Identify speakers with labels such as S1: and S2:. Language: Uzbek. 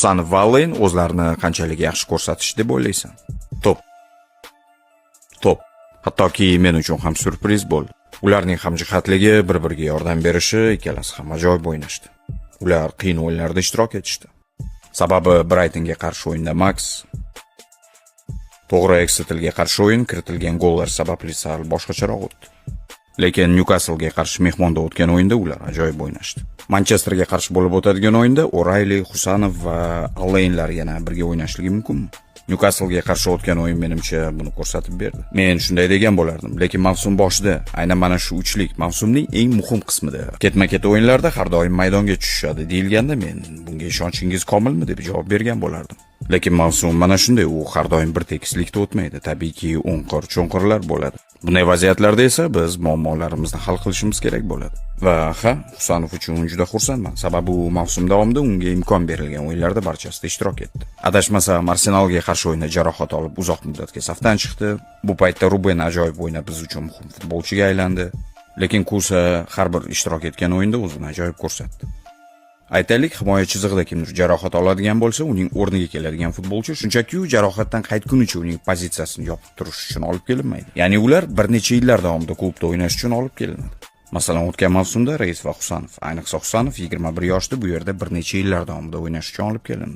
S1: Husanov va Alleyn o'zlarini qanchalik yaxshi ko'rsatishdi deb o'ylaysan? Top. Top. Hattoki men uchun ham syurpriz bo'ldi. Ularning hamjihatligi, bir-biriga yordam berishi, ikkalasi ham ajoyib o'ynashdi. Ular qiyin o'yinlarda ishtirok etishdi. Sababi Braytonga qarshi o'yinda Max, to'g'ri, Exeterga qarshi o'yin kiritilgan gollar sababli sal boshqacharoq o'tdi. Lekin Newcastle'ga qarshi mehmonda o'tgan o'yinda ular ajoyib o'ynashdi. Manchesterga qarshi bo'lib o'tadigan o'yinda O'Reilly, Husanov va Alleynlar yana birga o'ynashligi mumkinmi? Newcastle'ga qarshi o'tgan o'yin menimcha buni ko'rsatib berdi. Men shunday degan bo'lardim, lekin mavsum boshida aynan mana shu uchlik mavsumning eng muhim qismida ketma-ket o'yinlarda har doim maydonga tushishadi deyilganda, men bunga ishonchingiz komilmi deb javob bergan bo'lardim. Lekin mavsum mana shunday, u har doim bir tekislikda o'tmaydi. Tabiiyki, o'nqir-cho'nqirlar bo'ladi. Bunday vaziyatlarda esa biz muammolarimizni hal qilishimiz kerak bo'ladi. Va ha, Husanov uchun juda xursandman. Sababi u mavsum davomida unga imkon berilgan o'yinlarda barchasida ishtirok etdi. Adashmasam, Arsenalga qarshi o'yinda jarohat olib, uzoq muddatga safdan chiqdi. Bu paytda Ruben ajoyib o'ynab, biz uchun muhim futbolchiga aylandi. Lekin Kusa har bir ishtirok etgan o'yinda o'zini ajoyib ko'rsatdi. Aytaylik, himoya chizig'ida kimdir jarohat oladigan bo'lsa, uning o'rniga keladigan futbolchi shunchaki u jarohatdan qaytgunicha uning pozitsiyasini yopib turish uchun olib kelinmaydi. Ya'ni ular bir necha yillar davomida klubda o'ynash uchun olib kelinadi. Masalan, o'tgan mavsumda Reys va Husanov, ayniqsa Husanov 21 yoshda bu yerda bir necha yillar davomida o'ynash uchun olib kelindi.